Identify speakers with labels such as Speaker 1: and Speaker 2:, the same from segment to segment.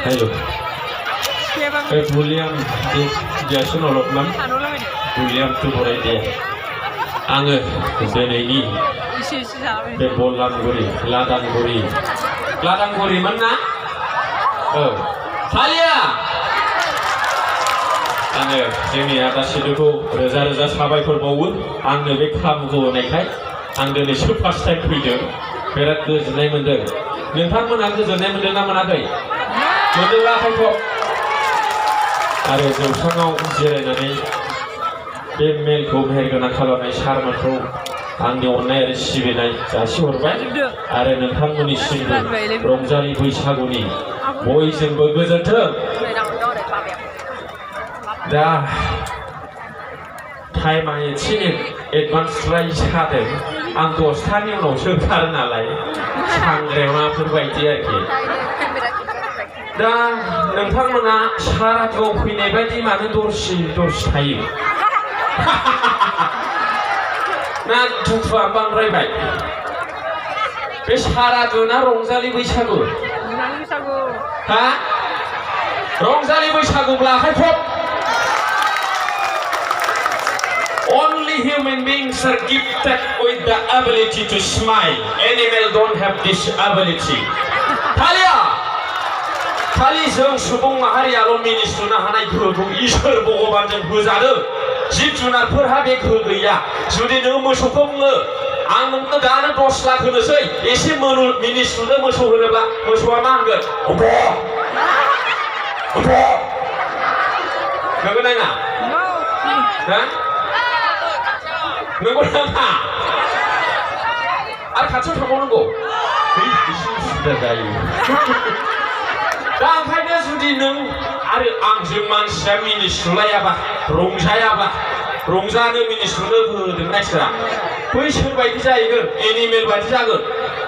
Speaker 1: Ayo. William dia sunolokman. William tu borai dia. Angge deneni. Bebolan guri, ladang guri mana? Talia. Angge जोंनि आदासिदुखौ रोजा साबायखर बावो आंनो बे खाबुखौ होनायखाय आं दिनै फार्स्ट टाइम फैदों बिराद गोजोननाय मोनदों नोंथांमोनहा गोजोननाय मोनदों ना मोनाखै मोनदोंब्ला आखाइखौ आरो जौसाङाव जिरायनानै बे मेलखौ मेहेरगोनां खालामनाय सारमोनखौ आंनि अननाय आरो सिबिनाय जासिहरबाय आरो नोंथांमोननिसिमबो रंजालि बैसागुनि बयजोंबो गोजोन्थों दा टाइमा एसे एडभान्सद्राय जादों आं 10थानि उनावसो ओंखारो नालाय सांग्रेमाफोर बायदि आरोखि दा नोंथांमोना साराथुआव फैनाय बायदि मानो दरसि थायो ना दुखुआ बांद्रायबाय बे सारादुना रंजालि बैसागु हा रंजालि बैसागुब्ला आखाइ खब Only human beings are gifted with the ability to smile. Animals don't have this ability. Talia, खालि जों सुबुं माहारियाल' मिनिस्लुनो हानाय गोहोखौ इसोर भगबानजों होजादों जिब जुनारफोरहा बे गोहो गैया जुदि नों मोसौखौ बुङो आं नोंनो दानो 10 लाख होनोसै एसे मिनिस्लुनो मोसौ होनोब्ला मोसौआ मा होनगोन नंगौ ना नङा नंगौ नामा आरो खाथियाव थांबावनांगौ एसे उसुबिदा जायो दा ओंखायनो जुदि नों आरो आंजों मानसिया मिनिस्लुलायाबा रंजायाबा रंजानो मिनिस्लुनो होदों मानसिफ्रा बैसोर बायदि जाहैगोन एनिमेल बायदि जागोन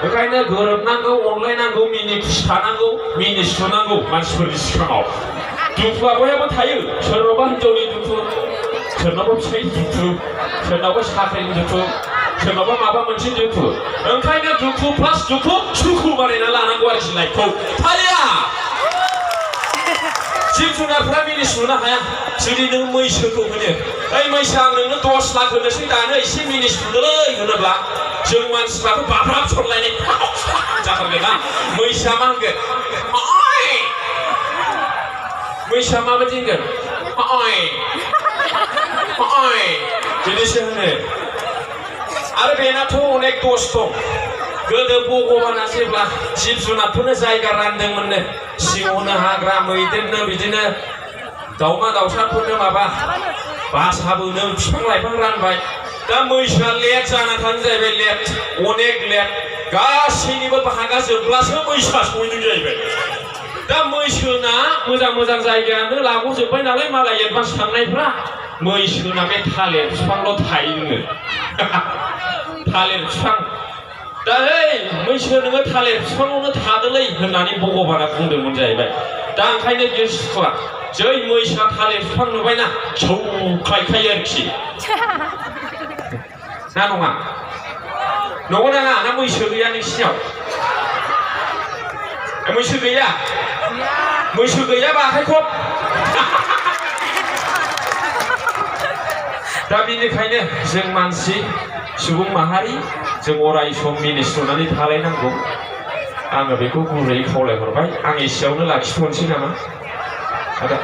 Speaker 1: ओंखायनो गोरोबनांगौ अनलायनांगौ मिनि खुसि थानांगौ मिनिस्लुनांगौ मानसिफोरनि सिगाङाव दुखुआ बयहाबो थायो सोरनावबा हिनजावनि दुखु सोरनावबा फिसायनि दुखु सोरनावबा साख्रिनि दुखु सोरनावबा माबा मोनसे दुखु ओंखायनो दुखु प्लास दुखु सुखु बानायना लानांगौ आरोखि लाइफखौ थालिया जिब जुनारफ्रा मिनिस्लुनो हाया जुदि नों मैसोखौ होनो ओइ मैसो आं नोंनो 10 लाख होनोसै दानो एसे मिनिस्लुनोलै होनोब्ला जों मानसिफ्राथ' बाब्राब सनलायनाय जाथारगोन ना मैसोआ मा होनगोन मैसोआ माबायदि होनगोन बिदिसो होनो आरो बेनाथ' अनेक दस दं गोदो भगबाना जेब्ला जिब जुनारफोरनो जायगा रानदोंमोननो सिंहनो हाग्रा मैदेरनो बिदिनो दाउमा दाउसाफोरनो माबा बासाबोनो बिफां लाइफां रानबाय दा मैसोआ लेट जाना थानो जाहैबाय लेट अनेक लेट गासैनिबो बाहागा जोबब्लासो मैसोआ सहैदों जाहैबाय दा मैसोना मोजां जायगायानो लाबोजोब्बाय नालाय मालाय एडभान्स थांनायफ्रा मैसोना बे थालिर बिफांल' थायोनो थालिर बिफां दा मैसो नोङो थालिर बिफाङावनो थादोलै होननानै भगबाना बुंदोंमोन जाहैबाय दा ओंखायनो बियो सुखुवा जै मैसोआ थालिर बिफां नुबायना सौख्लायखायो आरोखि ना नङा नंगौ नाङा ना मैसो गैया नोंसिनियाव मैसो गैया मैसो गैयाबा आखाइ खब दा बेनिखायनो जों मानसि सुबुं माहारि जों अराय सम मिनिस्लुनानै थालायनांगौ आङो बेखौ गुरैयै खावलायहरबाय आं एसेयावनो लाखिथ'नोसै नामा आदा